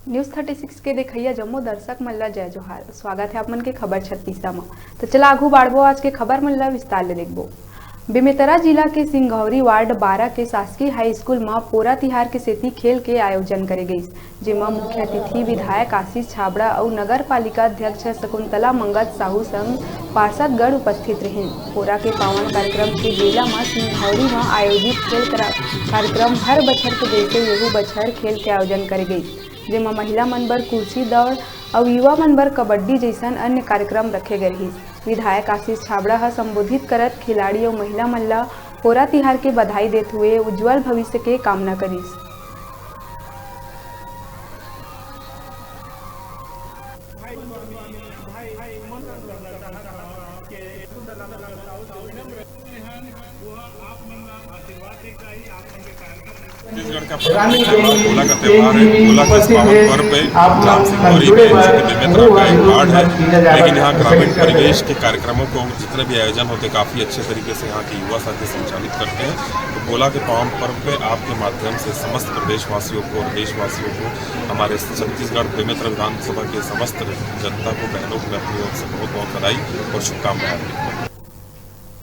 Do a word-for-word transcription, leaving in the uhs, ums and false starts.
News thirty six के देखइया जम्मो दर्शक मन ला जय जोहार। स्वागत है आप मन के खबर छत्तीसा म। तो चला आगू बाढ़बो आज के खबर मन ला विस्तार ले देखबो। बेमेतरा जिला के सिंघौरी वार्ड बारह के शासकीय हाई स्कूल म पोरा तिहार के सेती खेल के आयोजन करे गइस, जेमा मुख्य अतिथि विधायक आशीष छाबड़ा अउ नगर पालिका अध्यक्ष शकुंतला मंगत साहू संग पार्षदगण उपस्थित रहिन। पोरा के पावन कार्यक्रम के बेला म सिंघौरी म आयोजित खेल करा-, कार्यक्रम हर बछर के जैसे यहू बछर खेल के आयोजन करे गइस, जेमा महिला मन बर कुर्सी दौड़ अउ युवा मन बर कबड्डी जैसन अन्य कार्यक्रम रखे गए रहिस। विधायक आशीष छाबड़ा ह संबोधित करत खिलाड़ी अउ महिला मन ल पोरा तिहार के बधाई देत हुए उज्जवल भविष्य के कामना करिस। छत्तीसगढ़ का प्रमुख त्योहार पोला का त्योहार है। पोला के इस पावन पर्व पे ग्राम सिंघौरी में, जो कि बेमेतरा का एक वार्ड है, लेकिन यहाँ ग्रामीण परिवेश के कार्यक्रमों को जितने भी आयोजन होते हैं, काफ़ी अच्छे तरीके से यहाँ के युवा साथी संचालित करते हैं। तो पोला के पावन पर्व पे आपके माध्यम से समस्त प्रदेशवासियों को और देशवासियों को, हमारे छत्तीसगढ़ बेमेतरा विधानसभा के समस्त जनता को, बहनों को मैं अपनी ओर से बहुत बहुत बधाई और शुभकामनाएं अर्पित करता हूँ।